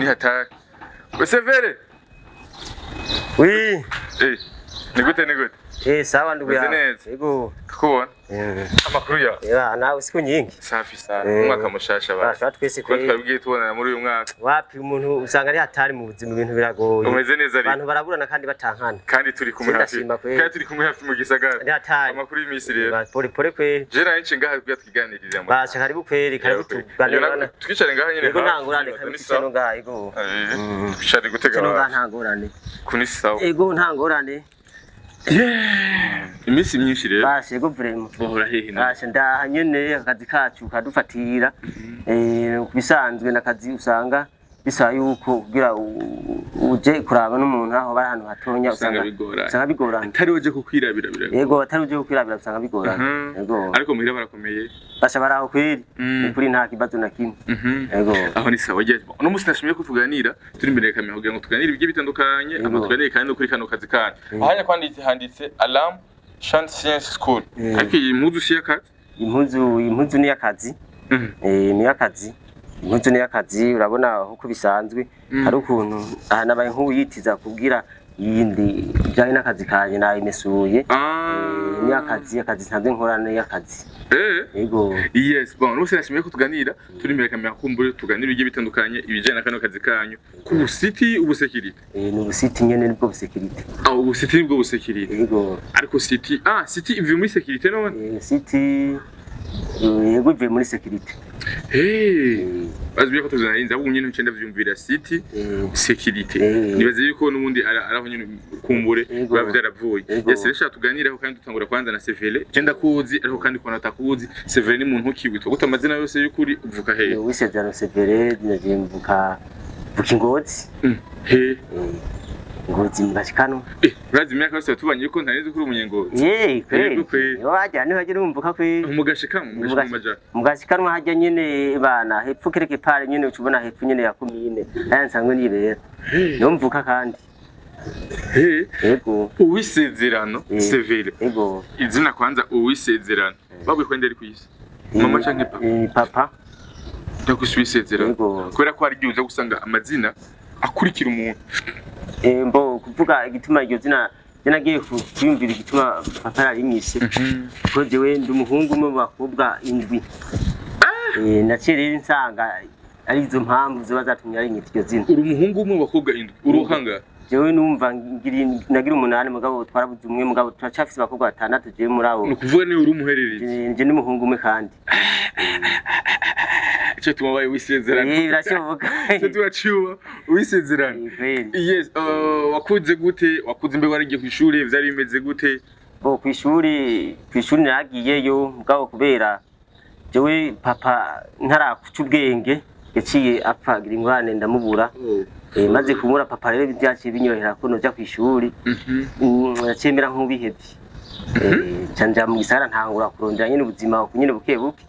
Ni hatari. Severe. Oui. Ni gute ni gute? Sawa ndugu yangu. Yego. Kubona. Amakuru ya. Eba nawe siku nyingi. Safi sana. Umwaka mushasha ba. Basha twese kwe. Twabwiye tubonana muri uyu mwaka. Wapi umuntu usanga ari hatari mu buzima ibintu biragoye. Umeze neza ari. Abantu baraburana kandi batankana. Kandi turi kumwe hafi. Kandi turi kumwe hafi mu gisagara. Ari hatari. Amakuru y'imisi rero. Pole pole kwe. Je nari nce ngaha kugira twiganirire mu. Basha karibu kweri karibu tuganira. Twicare ngaha nyine. Yego ntangorane karibu twicare ngaha yego. Twicare gutega. Ngaha ntangorane. Kuni sawa. Yego ntangorane. Iminsi myinshi rero. Bashe go vraiment. Bahora hehe na. Bashe ndaha nyene akazi kacu kadufatira. Kubisanzwe nakazi usanga bisaba yuko kugira uje kuraba n'umuntu aho bari ahantu hatonya usanga bigorana. Usanga bigorana. Atari uje kukwirabira biragoye. Yego atari uje kukwirabira usanga bigorana. Yego. Ariko muhira barakomeye. Basha baraho kweri. Ukuri nta kibazo na kimwe. Yego. Aho ni sawa giye. Uno musi nashimiye ko tuganira turi imbere ya kamera kugira ngo tuganire ibyo bitandukanye, ama tuganire kandi no kuri kano kazi kanyu. Ahanya kwanditse handitse Alarm Chant Science School. Ariko iyi mpuzu si y'akazi? Impuzu ni y'akazi. Ni y'akazi. Impuzu ni y'akazi urabona uko bisanzwe hari ukuntu aha nabaye nk'uyitiza kubwira yindi bijanye n'akazi kanje nayimesuye. Ni akazi akazi nsanzwe nkora ni akazi. Yego. Yes, bon, nous nashimiye ko tuganira turi imbere kamera kumbure tuganira ibyo bitandukanye ibijanye na kano kazi kanyu. Ku city ubu security. Ni ubu city nyene nibwo bu security. Ubu city nibwo bu security. Yego. Ariko city, city ivuye muri security none? City yego ivuye muri security. Bazwiye ko tuzarinze ahubwo nyine ncenda vyumvira city security. Nibaze yuko nubundi araho nyine kumbure biba vyaravuye. Yes, rero tuganiraho kandi dutangura kwanza na Severe. Je ndakuzi ariko kandi kona takuzi. Severe ni muntu kiwitwa gute amazina yose y'ukuri uvuka he? Uwisezerano Severe naje mvuka Ngozi. He. Ngozi mugashikano. Urazi imyaka yose tubanye yuko ntarizi kuri umunyengozi. Kweri. Wajya ni hajya numvuka kwe. Mugashikano mugaja. Mugashikano hajya nyene bana hepfo kereke pare nyene ucubona hepfo nyene ya komine. Aya nsangwe nibera. Numvuka kandi. Yego. Uwisezerano Severe. Yego. Izina kwanza uwisezerano. Bagwe kwende ari kwisi. Mama canke papa? Papa. Ndakuswisezerano. Kubera ko hari gihe uza gusanga amazina akurikira umuntu. Mbo kuvuga igituma iryo zina nagiye kwiyumvira igituma papa yarinyise. Kuko jewe ndi umuhungu umwe mu bakobwa indwi. Naciye rero nsanga ari izo mpamvu ziba zatumye arinyita iryo zina. Uri umuhungu umwe mu bakobwa indwi uruhanga? Jewe numva nagira umunani mugabo twarabuze umwe mugabo turacafise abakobwa batandatu jewe muri abo. Ni ukuvuga ni uri umuhererezi? Nje ni umuhungu umwe kandi. Icyo tuma baye wisezerano. Birashoboka. Icyo tubaciwa wisezerano. Yes, wakuze gute? Wakuze imbe warigiye ku ishuri vyari bimeze gute? Bo ku ishuri naragiyeyo mugabo kubera jewe papa ntarakuca ubwenge yaciye apfa agira ingorane ndamubura. Maze kumura papa rero byaciye binyohera ko noja ku ishuri. Naciye mera nk'ubihevye. Canja mu gisagara ntangura kurondera nyene ubuzima nyene buke buke.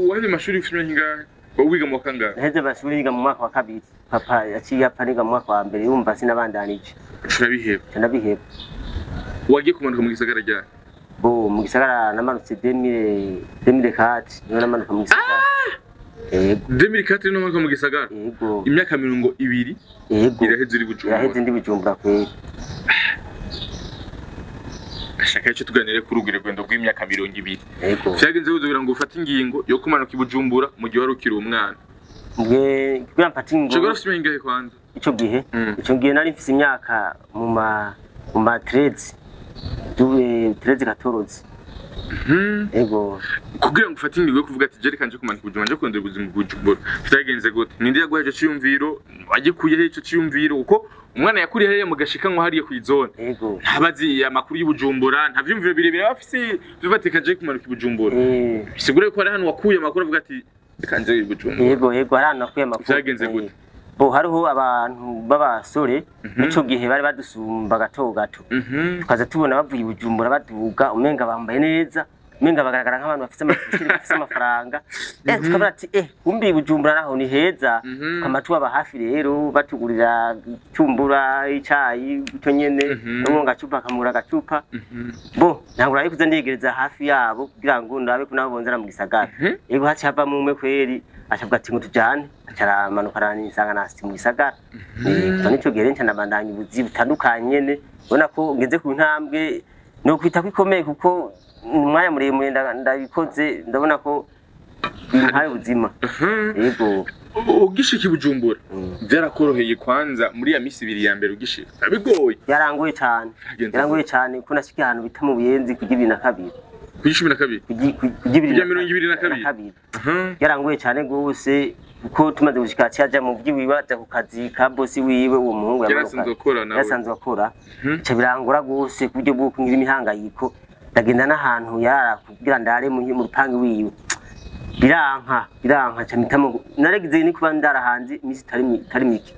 Waheze amashuri ufite imyaka ingahe? Wowe wiga mu wa kangahe? Naheze amashuri niga mu mwaka wa kabiri. Papa yaciye apfa niga mu mwaka wa mbere yumva sinabandanije. Urabiheba? Ndabiheba. Wagiye kumanuka mu gisagara ryari? Bo mu gisagara namanutse 2004 niho namanuka mu gisagara. Yego. 2004 niho namanuka mu gisagara? Yego. Imyaka 20 Yego. Iraheze uri Bujumbura. Iraheze ndi Bujumbura kweri. Ashaka icyo tuganire kuri urwo rugendo rw'imyaka 20. Yego. Vyagenze kugira ngo ufate ingingo yo kumanuka i Bujumbura mu gihe wari ukiri umwana. Mbwe kugira mfate ingingo. Cyo ufite ingahe kwanza? Ico gihe? Ico gihe nari mfise imyaka mu ma 13. 13 14. Yego. Kugira ngo ufate ingingo yo kuvuga ati je reka nje kumanuka i Bujumbura nje kurondera ubuzima Bujumbura. Vyagenze gute? Ninde yaguhaje ciyumviro? Wagikuye he ico ciyumviro? Uko umwana yakuriye hariya mu gashikanwa hariya ku izone. Yego. Ntabazi amakuru y'Ubujumbura, nta vyumviro birebire bafise bivateka je kumanuka i Bujumbura. Sigure ko hari hano wakuye amakuru avuga ati reka nje i Bujumbura. Yego yego hari hano nakuye amakuru. Vyagenze gute? Bo hariho abantu b'abasore ico gihe bari badusumba gato gato. Tukaza tubona bavuye i Bujumbura baduga umenga bambaye neza, umenga bagaragara nk'abantu bafise amafishiri bafise amafaranga. Tukabura ati kumbi Bujumbura naho ni heza. Tukama tuba hafi rero batugurira icumbura icayi cyo nyene no ngacupa kamura gacupa. Bo ntangura yo kuza ndiyegereza hafi yabo kugira ngo ndabe ko nabo bonzera mu gisagara. Yego haci hava mu mwe kweri Acavuga ati ngo tujane, aca aramanuka aransanga nasi mu gisagara. Kuva n'ico gihe rero nca ndabandanya ubuzi butandukanye nyene, ubona ko ngeze ku ntambwe no kwita ko ikomeye, kuko umwanya muremure ndabikoze, ndabona ko bimpaye ubuzima. Yego. Ugishika i Bujumbura byarakoroheye kwanza muri ya misi ibiri ya mbere ugishika bigoye? Yarangoye cane. Vyagenze? Yarangoye cane ko nashikiye ahantu bita mu Buyenzi ku 22. Kuri 12? Ku gibiri Kujya 22. Kabiri. Yarangoye cane gose, kuko tumaze gushika aca mu vyiwiwe, aja ku kazi ka bosi wiwe, uwo muhungu Yari yamanuka. asanzwe akora nawe. Yarasanzwe akora. Ca birangora gose ku buryo bw'uko ngira imihangayiko, ndagenda n'ahantu yarara kugira ndare mu rupangu wiwe, biranka biranka, ca mpitamo naragize ni kuba ndara hanze iminsi itari mike,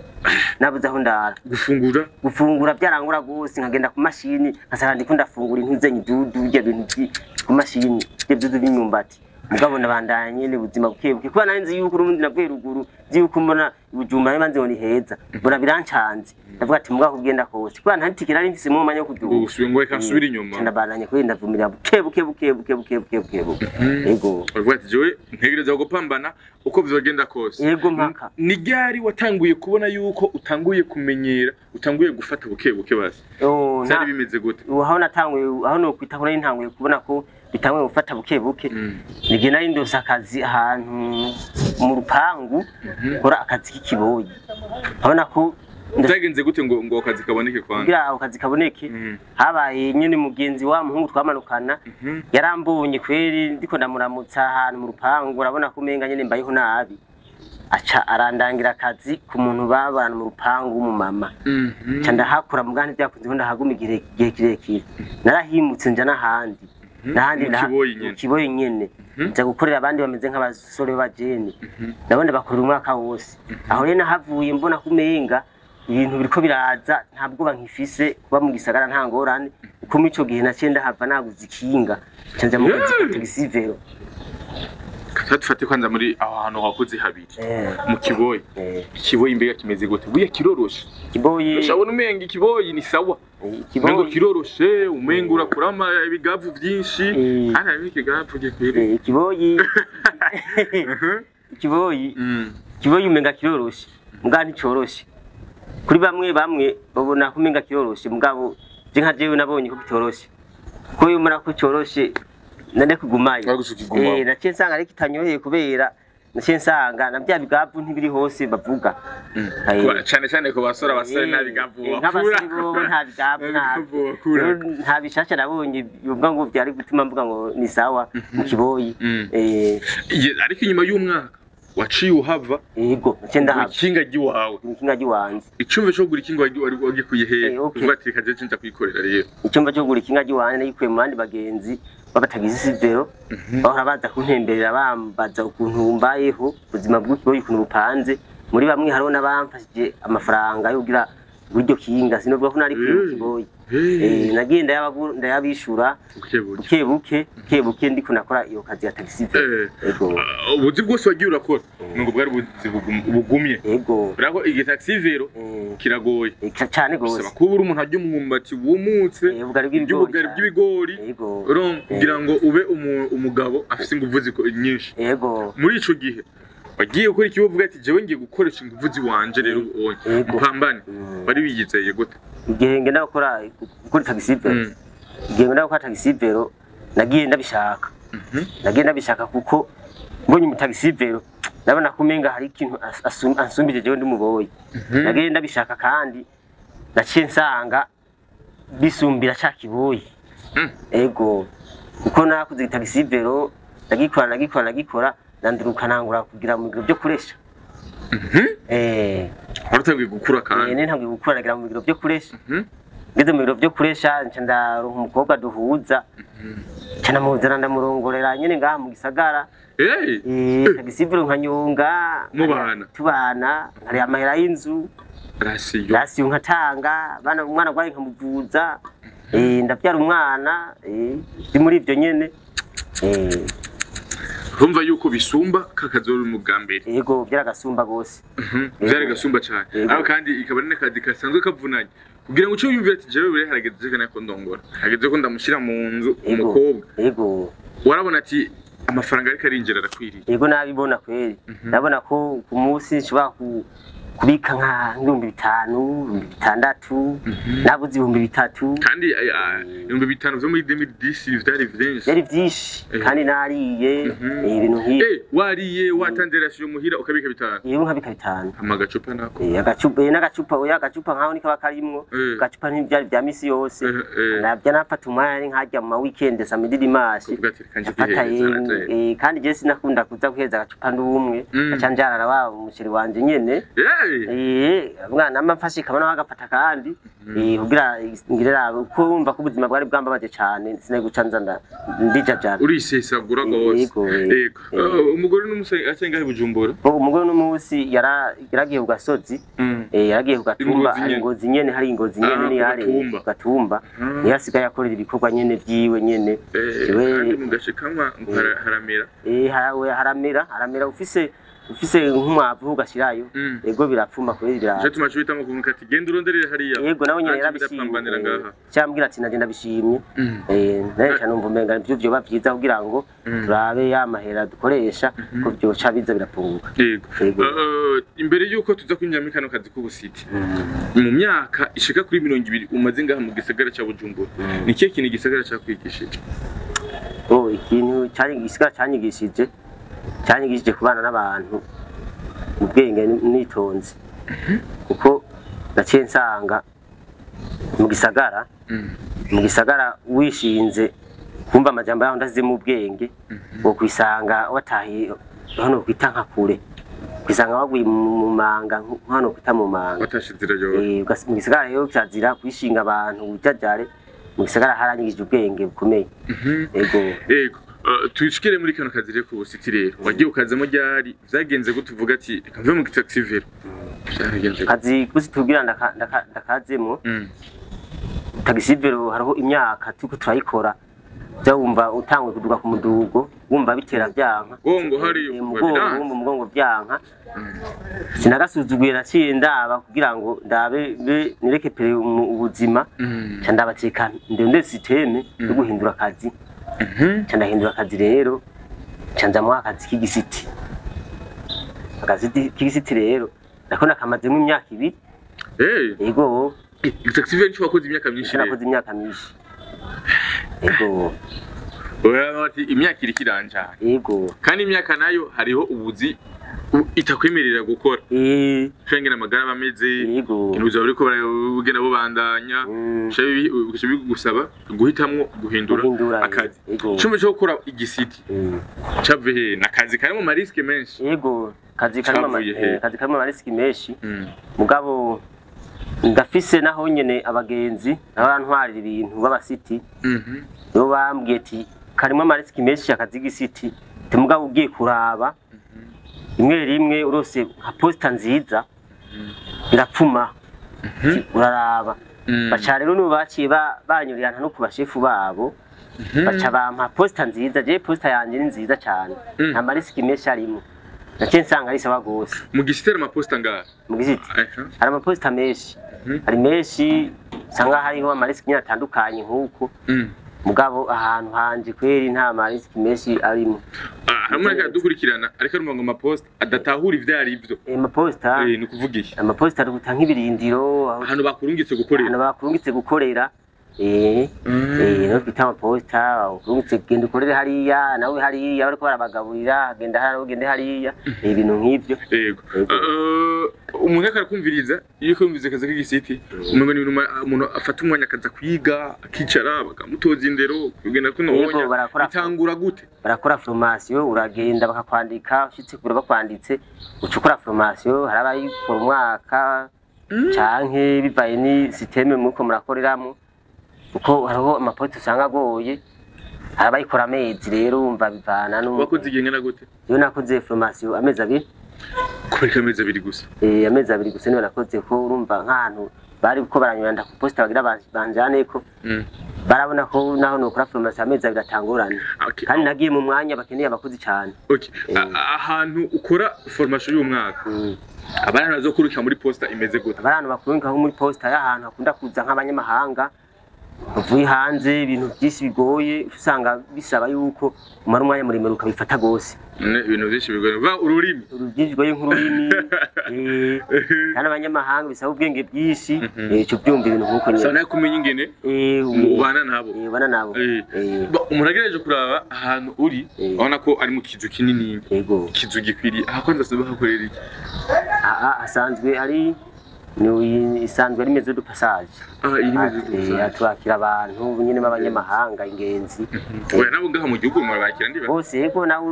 nabuze aho ndara. Gufungura? Gufungura byarangora gose, nkagenda ku mashini nkasanga ndiko ndafungura intuzenye idudu, birya bintu ku mashini, ibyo dudu by'imyumbati. Mugabo nabandanya nyene ubuzima buke buke, kuba nari nzi yuko urundi navuye ruguru, nzi yuko mbona Ibujumba nari nzi ngo ni heza, mbona birancanze, ndavuga ati mugabo kugenda kose kuba nta tike nari mfise mu mwanya wo kuduga. Ubu ngo reka nsubire inyuma. Ndabandanya kubera ndavumirira buke buke buke buke buke buke buke buke. Yego. Uravuga ati jewe ntegereza gupambana uko bizogenda kose. Yego, mpaka. Ni ryari watanguye kubona yuko utanguye kumenyera, utanguye gufata buke buke basi? Oh, Byari bimeze gute? Ubu aho natanguye, aho nokwita ko nari ntanguye kubona ko bitanguye gufata buke buke, nige nari ndose akazi ahantu mu rupangu, nkora akazi k'ikiboyi, abona ko Byagenze gute ngo akazi kaboneke kwanza? Kugira ako kazi kaboneke, habaye nyene mugenzi wa muhungu twamanukana, yarambonye kweri ndiko ndamuramutsa ahantu mu rupangu, urabona ko umenga nyene mbayeho nabi, aca arandangira akazi ku muntu babana mu rupangu w'umumama. Nca ndahakora, mugabo ntibyakunze ko ndahaguma igihe kirekire, narahimutse nja n'ahandi n'ahandi. Mu Kiboyi nyene. Mu Kiboyi nyene, nja gukorera abandi bameze nk'abasore b'abajene, nabo ndabakorera umwaka wose. Aho rero nahavuye mbona ko umenga ibintu biriko biraza, nta bwoba nkifise kuba mu gisagara, nta ngorane, kuko muri ico gihe naciye ndahava naguze ikinga, nca nja mu kazi ka taxi vélo. Dufate kwanza muri aho hantu wakoze habiri, mu Kiboyi. Ikiboyi mbega kimeze gute? Buya kiroroshe? Kiboyi. Ushabona umenga ikiboyi ni sawa, umengo Kiboyi. kiroroshe, umengo urakurama ibigavu vyinshi, kandi harimo ikigavu gikwiriye. Ikiboyi, Ikiboyi, Ikiboyi umenga kiroroshe, mugabo nticoroshe. Kuri bamwe bamwe babona ko umenga kiroroshe, mugabo je nka jewe nabonye ko kitoroshe, kuko iyo mbona ko coroshe nane kugumayo. Wari guca ukigumaho. Naciye nsanga ariko itanyoheye, kubera naciye nsanga na bya bigavu ntibiri hose bavuga. Cane cane ku basore, abasore nta bigavu bakura. Nk'abasore bobo nta bigavu. Nta bigavu bakura. Nta bishasha nabonye bivuga ngo byari gutuma mvuga ngo ni sawa mu Kiboyi. Ariko inyuma y'umwaka waciye uhava? Yego, naciye ndahava. Ikinga ry'iwawe. Ikinga ry'iwanje. Icyumba cyo kugura ikinga wari wagikuye hehe? Okay. Uvuga ati reka jewe nja kwikorera rero. Icyumba cyo kugura ikinga ry'iwanje nagikuye mu bandi bagenzi b'abatagize vélo, bahora baza kuntemberera bambaza ukuntu mbayeho, ubuzima bw'ikiboyi ukuntu bupanze. Muri bamwe hariho n'abamfashije amafaranga yo kugira ngo iryo kinga, sinovuga ko narikuye mu Kiboyi. Nagiye ndayabishura Buke buke. buke buke buke buke, ndiko nakora iyo kazi ya taxi vélo. Yego. Ubuzi bwose wagiye urakora nubwo bwari ubuzi bugumye? Yego. Urako igi taxi vélo kiragoye. Cane gose. Bisaba kuba uri umuntu arya umwumbati wumutse, Ubugari bw'ibigori ubugari cane. bw'ibigori. Yego. Urumva, kugira ngo ube umugabo afise inguvu nyinshi. Yego. Muri ico gihe wagiye gukora ikigo uvuga ati jewe ngiye gukoresha inguvu ziwanje rero ubonye Yego. mpambane, wari wiyizeye gute? Igihe ngenda gukora taxi vélo, igihe ngenda gukora taxi vélo nagiye ndabishaka, nagiye ndabishaka kuko mbonye umu taxi vélo ndabona ko umenga hari ikintu ansumbije jewe ndi muboyi. Nagiye ndabishaka kandi naciye nsanga bisumbira ca kiboyi. Ego, kuko nakoze taxi vélo, ndagikora ndagikora ndagikora, nanduruka nangura kugira mu biro byo kuresha. Waratangiye gukura kandi? Nari ntanguye gukura, nagira mu biro byo kuresha. Ngeze mu biro byo kuresha, nca ndaronka umukobwa duhuza, nca ndamuzana ndamurongorera nyene ngaha mu gisagara. Taxi vélo nkanyonga. Mubana. Tubana, nkariha amahera y'inzu. Ration. Ration nkatanga, bana umwana gwaye nkamuvuza, ndabyara umwana, ndi muri ivyo nyene. Urumva yuko bisumba kakazori mu bwa mbere? Yego, byaragasumba gose. Vyari gasumba cane. Yego. Aho kandi ikaba ari n'akazi gasanzwe kavunanye kugira ngo uce wiyumvire ati jewe bure harageze ko ndongora, harageze ko ndamushyira mu nzu umukobwa. Yego. Warabona ati Amafaranga ariko arinjira arakwiriye? Yego, nabibona kweri. Ndabona ko ku munsi nshobora kubika nka 5000, 6000, nabuze 3000. Kandi 5000 vyo muri 2010 vyari vyinshi. Byari byinshi. Kandi nariye, ibintu nk'ibi. Wariye, watanze ration muhira, ukabika 5? Yego, nkabika 5. Hama agacupa nako? Agacupa, n'agacupa, oya, agacupa nkaho ni kaba karimwo. Agacupa ntibyari bya misi yose. Nabyo nafata umwanya nkajya mu ma weekend, samedi, dimanche. Uvuga ati reka nje Afata. kwihereza nanje. Kandi je sinakunda kuza guheza agacupa ndumwe, aca njarara wa umuceri wanje nyene. Mwana nama mfashe kabona agafata kandi, kugira ngire rabe ko wumva ko ubuzima bwari bwambabaje cane, sinari guca nza ndijajara. Urisesagura gose. Yego. Yego. Umugore n'umusore acenga Bujumbura? Bo, umugore n'umunsi yaragiye ku gasozi. Yaragiye ku gatumba. Ingozi Hari nyene. Ingozi nyene, hari Ingozi nyene. Ah, Ni ku hari gatumba. ku gatumba. Niyo asigaye akorera ibikorwa nyene vyiwe nyene. Kandi mu gace kamwa ngo haramera. Haramera, haramera ufise nk'umwavu ugashirayo. Yego, birapfuma kubera Nico bira tuma cubitamo kuvuga ati genda uronderere hariya. Yego, nawe nyene Nanje yarabishimye. ndapambanira ngaha. Cyambwira ati nanje ndabishimye. Nawe nca numva umenga nivyo vyoba vyiza kugira ngo turabe ya mahera dukoresha ko vyoca biza birapunguka. Yego. Yego. Imbere yuko tuza kwinjira muri kano kazi k'ubusiti, mu myaka ishika kuri 20 umaze ngaha mu gisagara ca Bujumbura, ni ikihe kintu igisagara cakwigishije? Oh, ikintu cari igisigara canyigishije kubana n'abantu mu bwenge nitonze, kuko naciye nsanga mu gisagara wishinze kumva amajambo yaho ndazimo ubwenge, wo kwisanga watahiye hano kwita nka kure, kwisanga waguye mu manga, hano kwita mu manga. Watashe inzira yose. Mu gisagara rero kirazira kwishinga abantu ujajare. Mu gisagara haranyigije ubwenge bukomeye. Yego. Yego. Tushikire muri kano kazi rero k'ubusiti. Rero wagiye ukazamo ryari? Vyagenze gute uvuga ati reka mve mu taxi vélo? Vyagenze gute? Kazi kusi tubwira ndakazemo. Taxi vélo hariho imyaka turiko turayikora, ja wumva utanguye kuduga ku mudugo wumva bitera vyanka. Mugongo hariyo. Mugongo. Biranze. Wumva umugongo vyanka. Sinagasuzuguye, naciye ndaba kugira ngo ndabe be nireke pere ubuzima. Ca ndabateka ndende système yo guhindura akazi. Ca ndahindura akazi rero, ca nzamwo akazi k'igisiti. Akazi k'igisiti rero nako nakamazemo imyaka 2. Yego. Taxi vélo nico wakoze imyaka myinshi rero? Nakoze imyaka myinshi, yego. Oya, ati imyaka iriko iranjana. Yego. Kandi imyaka nayo hariho ubuzi itakwemerera gukora. Shengera amagara aba ameze. Ibintu bariko baragenda bubandanya. Bica bigusaba guhitamwo guhindura Guhindura, akazi. yego. Icumba cyo gukora igisiti cave he? Nakazi karimo ama risques menshi. Yego, kazi karimo Cavuye he? Kazi karimo ama risques menshi. Mugabo ndafise naho nyene abagenzi n'abantwarira ibintu b'abasiti, nibo bambwiye ati karimo ama risques menshi akazi gisiti, mugabo ugiye kuraba rimwe rimwe urose nka posita nziza birapfuma. Ati, uraraba. Baca rero nibo baciye banyurirana no ku bashefu babo, baca bampa posita nziza. Je posita yanje ni nziza cyane. Nta ma risques menshi arimo, naciye nsanga ari sawa gose. Mu gisitera amaposita ngaha? Mu gisiti hari amaposita menshi. Hari menshi usanga hariho ama risques nyine atandukanye nk'uko. Mugabo ahantu hanje kweri nta ma risques menshi arimo. Ah, hamwe reka dukurikirana, ariko arumva ngo amaposita adatahura ivyo ari vyo. Amaposita. Ni ukuvuga iki? Amaposita aruta nk'ibirindiro aho Ahantu bakurungitse gukorera. Ahantu bakurungitse gukorera, no twita amaposita, ukurungitse genda ukorere hariya, nawe hariya bariko barabagaburira, genda hariya, ugende hariya, ibintu nk'ivyo. Yego. Yego. Umuntu ariko arakumviriza, iyo kumviriza akazi k'igisiti umengo ni ibintu umuntu afata umwanya akaza kwiga, akicara bakamutoza indero kugenda kuno. Yego, wonya bitangura gute? Barakora formation, uragenda bakakwandika, ushitse kure bakwanditse uca ukora formation. Hari abayikora umwaka canke bivaye ni système muriko murakoreramwo, kuko hariho amaposita usanga agoye, hari abayikora amezi. Rero wumva bivana Wakoze igihe ngana gute? Iyo nakoze formation amezi 2. Kubera amezi 2 gusa? Amezi 2 gusa niyo nakoze, ko urumva nk'ahantu bari ko baranyuranda ku posita bagira banjaneko, barabona ko naho nokora formation amezi 2 atangorane. Kandi nagiye mu mwanya bakeneye abakozi cyane. Okay. Ahantu ukora formation y'umwaka, abana bazokurikira muri posta imeze gute? Abantu bakurunga nko muri posita y'ahantu hakunda kuza nk'abanyamahanga. Uvuye hanze, ibintu byinshi bigoye, usanga bisaba yuko umara umwanya muremure ukabifata gose. Ibintu byinshi bigoye va ururimi. Byinshi bigoye nk'ururimi, kandi abanyamahanga bisaba ubwenge bwinshi, ico byumva ibintu nk'uko Sa nyene. Nawe kumenya ingene ubana nabo. Ubana nabo. Umuntu agerageje kuraba ahantu uri, urabona ko ari mu kizu kinini. Yego. Ikizu gikwiriye aha, kwanza asanzwe hakorera iki? Aha asanzwe ari ni isanzwe ari maison de passage. Ah, iri maison de passage. Twakira abantu nyine b'abanyamahanga, ingenzi. Oya, nabo ngaha mu gihugu murabakira ndiba? Bose, yego. Nawe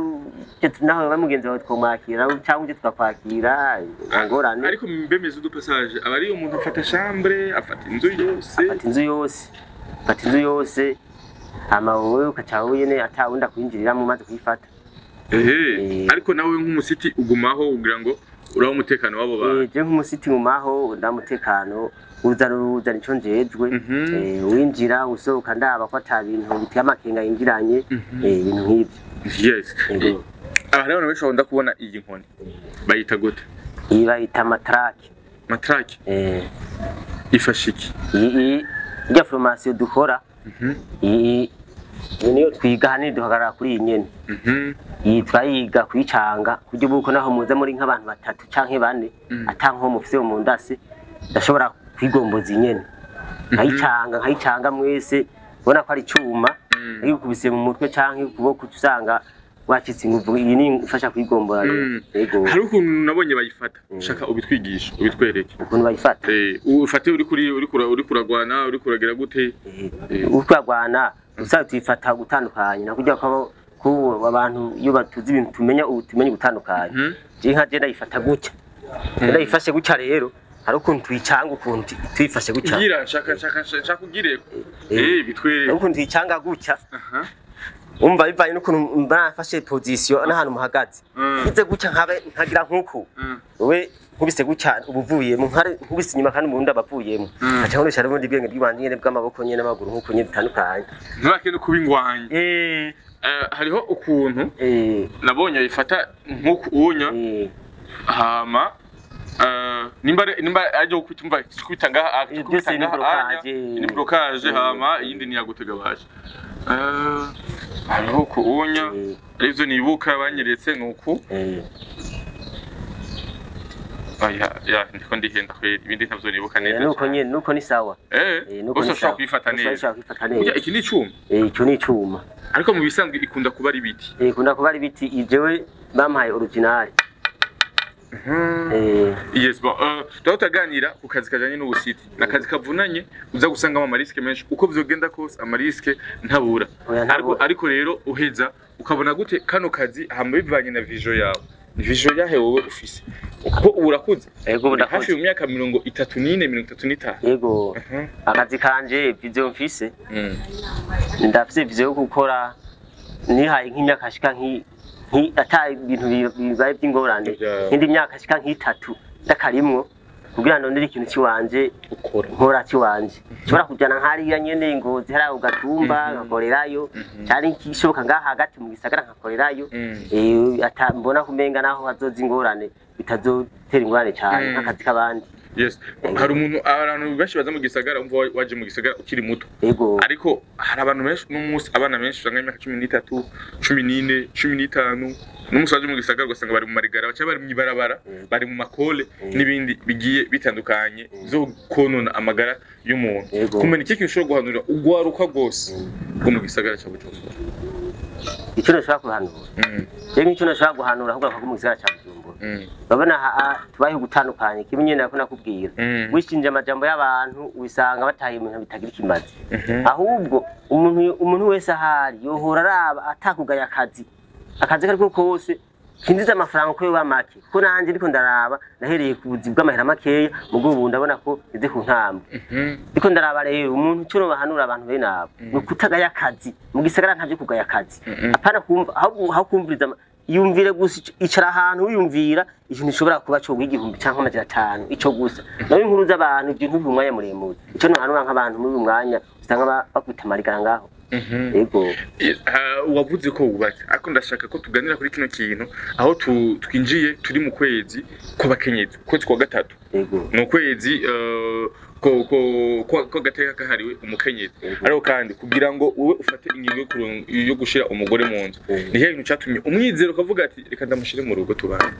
nawe ba mugenzi wawe twomwakira cyangwa uje tukakwakira, nta ngorane. Ariko mbe maison de passage aba ari umuntu afata chambre, afata inzu yose? Afata inzu yose, afata inzu yose, hama wowe ukaca wenyene ata wundi akwinjiriramo umaze kuyifata. Ariko nawe nk'umusiti ugumaho kugira ngo urabe umutekano w'abo bantu? Je nk'umusiti ngumaho, ndamutekano uza n'uruza, nico njejwe. Winjira usohoka, ndaba ko ata bintu biteye amakenga yinjiranye, ibintu nk'ivyo. Yego. Aha rero abantu benshi bakunda kubona iyi nkoni, bayita gute? Iyi bayita matraque. Matraque. Ifasha iki? Iyi irya formation dukora, iyi niyo twiga hanini, duhagarara kuri iyi nyene. Iyi turayiga kuyicanga kuburyo bw'uko naho muza muri nk'abantu batatu canke bane, ata nko mufise mu ndase, ndashobora kwigomboza iyi nyene nkayicanga, nkayicanga mwese. Ubona ko ari icuma, nkayikubise mu mutwe canke ukuboko, uca usanga wacitse inguvu. Iyi ni ifasha kwigombora rero. Yego. Hari ukuntu nabonye bayifata, shaka ubitwigisha, ubitwereke. Ukuntu bayifata? Ufate uri kuri uri kuragwana, uri kuragira gute? Utwagwana usanga tuyifata gutandukanye na kurya ko abantu iyo batuzi ibintu tumenya ubu, tumenya gutandukanya. Je nka je ndayifata gutya. Je ndayifashe gutya rero, hari ukuntu tuyicanga, ukuntu tuyifashe gutya. Gira nshaka ugire bitwereke. Hari ukuntu tuyicanga gutya. Umva, bivanye n'ukuntu mba nafashe position n'ahantu muhagaze. Ngize gutya nkabe nkagira nk'uku. Wowe nkubise gutya uba uvuyemo, nkare nkubise inyuma kandi umurundi aba avuyemo. Nkaca nkoresha n'ubundi bwenge bw'iwanje nyene bw'amaboko nyene n'amaguru nk'uko nyene bitandukanye. Ntibake no kuba ingwanyi. Hariho ukuntu nabonye ayifata nk'uku unya, hama nimba aje gukubita, umva, kubita ngaha, Byose kubita ni ngaha anya, blocage. Ni blocage, hama iyindi ni yagutega baje. Hariho uku unya, arivyo nibuka banyeretse nuku. Oya ya, ndiko ndihenda kweri, ibindi ntavyo nibuka neza. Nuko Cane. nyene nuko ni sawa. Nuko Bose ni bashobora sawa. kuyifata Bose neza. bashobora kuyifata Burya neza. iki ni icuma? Ico ni icuma. Ariko mu bisanzwe ikunda kuba ari ibiti. Ikunda kuba ari ibiti, jewe bampaye original. Yes, bon, tuba tutaganira ku kazi kajanye n'ubusiti. Ni akazi kavunanye, uza gusangamo ama risques menshi. Uko vyogenda kose, ama risques ntabura. Oya, ntabura. Ariko rero uheza ukabona gute kano kazi, hama bivanye na vision yawe? Ni vision yahe wowe ufise? Kuko ubu urakuze. Ego, Uri ndakuze. hafi mu myaka 34, 35. Yego. Akazi kanje, vision mfise, ndafise vision yo gukora nihaye nk'imyaka shika nki ata ibintu bibaye by'ingorane, nk'indi myaka shika nk'itatu ndakarimwo kugira ndondere ikintu ciwanje Ukora. nkora ciwanje, nshobora kujana nk'hariya nyene Ngozi, hariya ku Gatumba, nkakorerayo, cari kishoboka ngaha hagati mu gisagara nkakorerayo. Ata mbona kumenga naho hazoza ingorane bitazotera ingorane cane nk'akazi k'abandi. Yes. Hari umuntu, abantu benshi baza mu gisagara, umva, waje mu gisagara ukiri muto. Yego. Ariko hari abantu benshi n'umunsi, abana benshi usanga imyaka 13, 14, 15, n'umunsi waje mu gisagara ugasanga bari mu marigara, baca bari mu ibarabara, bari mu makole n'ibindi bigiye bitandukanye byo konona amagara y'umuntu. Kumenya iki kintu ushobora guhanurira ugwaruka rwose rwo mu gisagara ca Bujumbura? Ico nashobora guhanura, jewe nk'ico nashobora guhanura ahubwo akavuga mu gisagara ca Bujumbura, urabona aha tubayeho gutandukanye, kimwe nyene nako nakubwira, wishinje amajambo y'abantu wisanga bataye ibintu bitagira ikimazi. Ahubwo umuntu wese ahari yohora araba atakugaya akazi kariko kose kinjiza amafaranga uko yoba make, kuko nanje ndiko ndaraba nahereye ku buzi bw'amahera makeya, mugo ubu ndabona ko ngeze ku ntambwe. Ndiko ndaraba rero, umuntu cyo bahanura abantu bene abo ni ukutagaya akazi mu gisagara, ntavyo kugaya akazi. Apana kumva, ahubwo aho kumviriza yumvire gusa, icara ahantu wiyumvira ikintu gishobora kuba cyo 1000 canke 500, ico gusa. Nawe inkuru z'abantu ibyo ntubihe umwanya muremure. Ico nohanura nk'abantu muri uyu mwanya usanga bakubita amarigara ngaho. Yego. Wavuze ko wubatse, ariko ndashaka ko tuganira kuri kino kintu aho twinjiye, turi mu kwezi kw'abakenyezi, ukwezi kwa gatatu. Yego. Ni ukwezi ko gateka kahariwe umukenyezi, ariko kandi kugira ngo wowe ufate ingingo yo gushira umugore mu nzu, ni ikihe kintu catumye umwizero ukavuga ati reka ndamushire mu rugo tubane?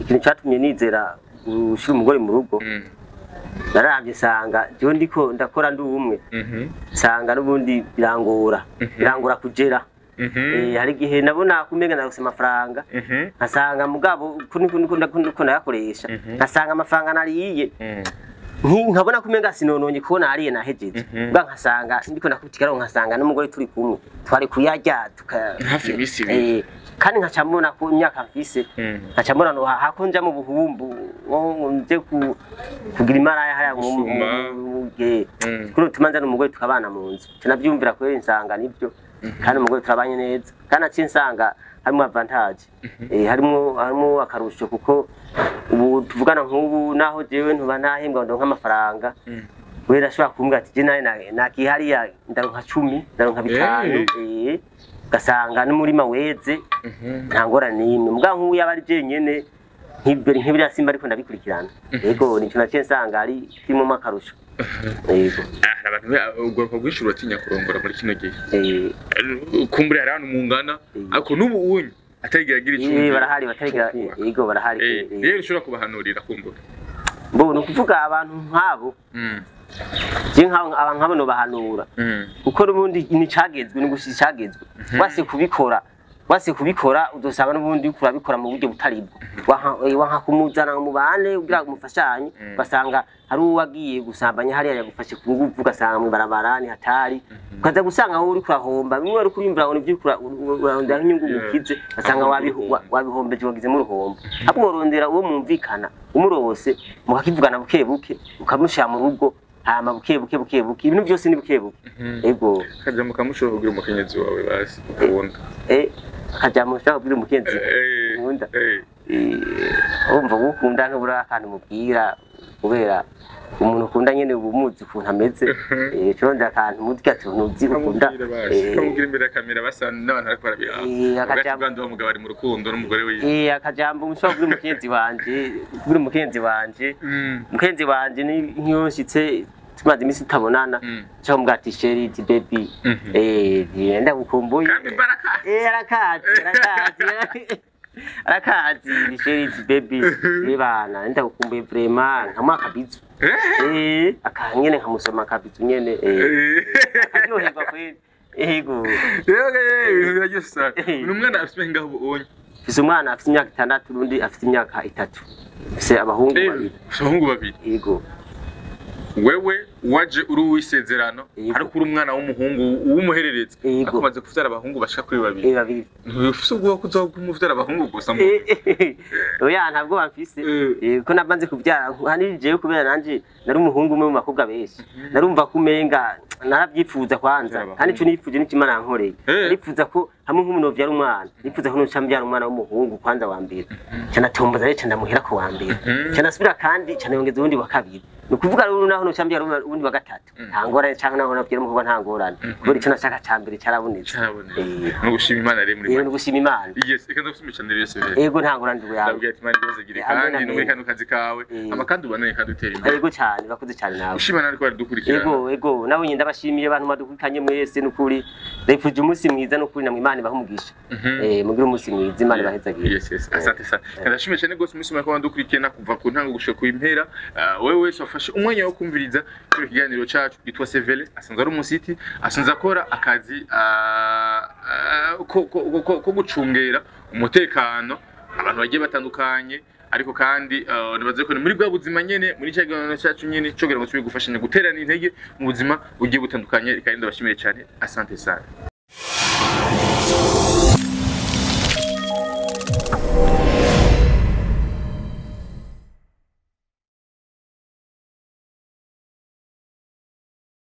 Ikintu cyatumye nizera gushyira umugore mu rugo, naravye nsanga jewe ndiko ndakora ndi umwe, nsanga n'ubundi birangora kugera. Hari igihe nabona kumenga narose amafaranga, nkasanga mugabo niko nayakoresha, nkasanga amafaranga nariye, nkabona kumenga sinononye kubona hariye nahejeje, bwa nkasanga ndiko ndakubitikaraho, nkasanga n'umugore turi kumwe twari kuyarya tuka Hafi iminsi ibiri. Kandi nkaca mbona ko imyaka mfise, nkaca mbona no hako nja mu buhumbu ngo nje kugira imaraya hariya Gusuma. Kuri tumanza n'umugore tukabana mu nzu, navyumvira kweri nsanga nivyo, kandi umugore turabanye neza, kandi aciye nsanga harimo avantage, harimo akarusho, kuko ubu tuvugana nk'ubu naho jewe ntuba ntahembwa ngo ndonke amafaranga, we ashobora kumbwira ati je nawe nakihariya ndaronka 10, ndaronka 5, ugasanga n'umurima weze, nta ngorane n'imwe. Muga nk'ubu yaba ari jenyene nk'ibiriya simba ariko ndabikurikirana. Yego, nico naciye nsanga ari kirimo akarusho. Yego. Ah, abantu urwaruka rwinshi ruratinya kurongora muri kino gihe. Kumbure hari ahantu mungana, ariko n'ubu unyu atarigira agira icumbi Barahari batarigira. Cyo kubaka. Yego, barahari. Rero ushobora kubahanurira kumbure? Bo ni ukuvuga abantu nk'abo, je nk'abo, abantu nk'abo nobahanura, kuko n'ubundi ni cagezwe, ni gusa icagezwe. Wase kubikora uzosanga n'ubundi uriko urabikora mu buryo butaribwo. Wanka kumuzana ngo mubane kugira ngo mufashanye, ugasanga hari uwagiye gusambanya hariya yagufashe ku nguvu, ugasanga mw'ibarabara ni hatari, ukaza gusanga wowe uriko urahomba bimwe wari kurimbura ngo nivyo uriko urarondera nk'inyungu mukize, ugasanga wabihombeje, wagizemo uruhombo. Ahubwo worondera uwo mwumvikana, umurose mukakivugana buke buke, ukamushira mu rugo, hama buke buke buke buke, ibintu byose ni buke buke. Ego. Kajambo kamushobora kubwira umukenyezi wawe basi ukunda? Akajambo ushaka kubwira umukenzi nkunda? Urumva gukunda ntubura akantu mubwira, kubera umuntu ukunda nyene uba umuzi ukuntu ameze. Curondera akantu muzika tuntu uzi ukunda. Kamubwira basi, kamubwira imbere ya kamera, basa n'abantu bariko barabiraba. Akajambo. Ugati wa mugabo ari mu rukundo n'umugore wiwe. Akajambo mushobora kubwira umukenzi wanje, kubwira umukenzi wanje, umukenzi wanje ni nk'iyo nshitse tumaze iminsi tutabonana, nshaka kumubwira ati chéri, ati baby, ndagukumbuye. Kandi baraka. Arakazi, arakazi, arakazi. Ni chéri, ati baby, bana ndagukumbuye vraiment, nkamuha akabizu. Akanyene nkamusoma akabizu nyene, akaryoherwa kweli. Yego. Rero ibintu biraryoshye sana. Ni umwana afite ngaho ubonye? Mfise umwana afise imyaka 6, urundi afise imyaka 3. Mfise abahungu babiri. Ufise abahungu babiri? Yego. Wewe waje uri uw'isezerano, Yego. ariko uri umwana w'umuhungu w'umuhererezi, Yego. ariko umaze kuvyara abahungu bashika kuri babiri. Babiri. Ntufise ubwoba ko uzoba umuvyara abahungu gusa Oya, ntabwo bamfise. Ko nabanze kubyara hanini jewe, kubera nanje nari umuhungu umwe mu bakobwa benshi, narumva ko umenga narabyifuza kwanza. Kuvyara Kandi ico nifuje n'icyo Imana yankoreye. Nifuza ko hamwe nk'umuntu yovyara umwana, nifuza ko noca mbyara umwana w'umuhungu kwanza wa mbere, ca natomboza rero, ca ndamuhera ku wa mbere, ca nasubira kandi ca nayongeza uwundi wa kabiri. Ni ukuvuga rero naho noca mbyara uwundi wa gatatu nta ngorane, canke naho navyara umukobwa nta ngorane, kubera ico nashaka ca mbere carabonetse. Carabonetse. Ni ugushima Imana rero muri make. Ni ugushima Imana. Yes, reka ndagushimire cyane rero, Severe. Yego, nta ngorane yawe. Ndabwira ati Imana ibazigire, Amen, kandi amen. no muri kano kazi kawe, ama kandi ubandanye kandi utera imbere. Yego cyane, urakoze cyane nawe. Ushima nawe ko baradukurikirana. Yego, nawe nyine ndabashimiye abantu badukurikiranye mwese, nukuri ndabifuje umunsi mwiza, nukuri namwe Imana ibahe umugisha. Mugire umunsi mwiza, Imana ibahezagire. Yes, asante sana. Ndashimiye cyane rwose umunsi mwaka wandukurikirana kuva ku ntango gushika ku impera. Wewe wese wafashe umwanya wo kumviriza kino kiganiro cacu, yitwa Sevele, asanzwe ari umusiti, asanzwe akora akazi ko gucungera umutekano abantu bagiye batandukanye, ariko kandi nibaze ko ni muri bwa buzima nyene, muri cya kiganiro cyacu nyene cyo kugira ngo tube gufashanya guterana intege mu buzima bugiye butandukanye. Kandi ndabashimiye cyane, asante sana.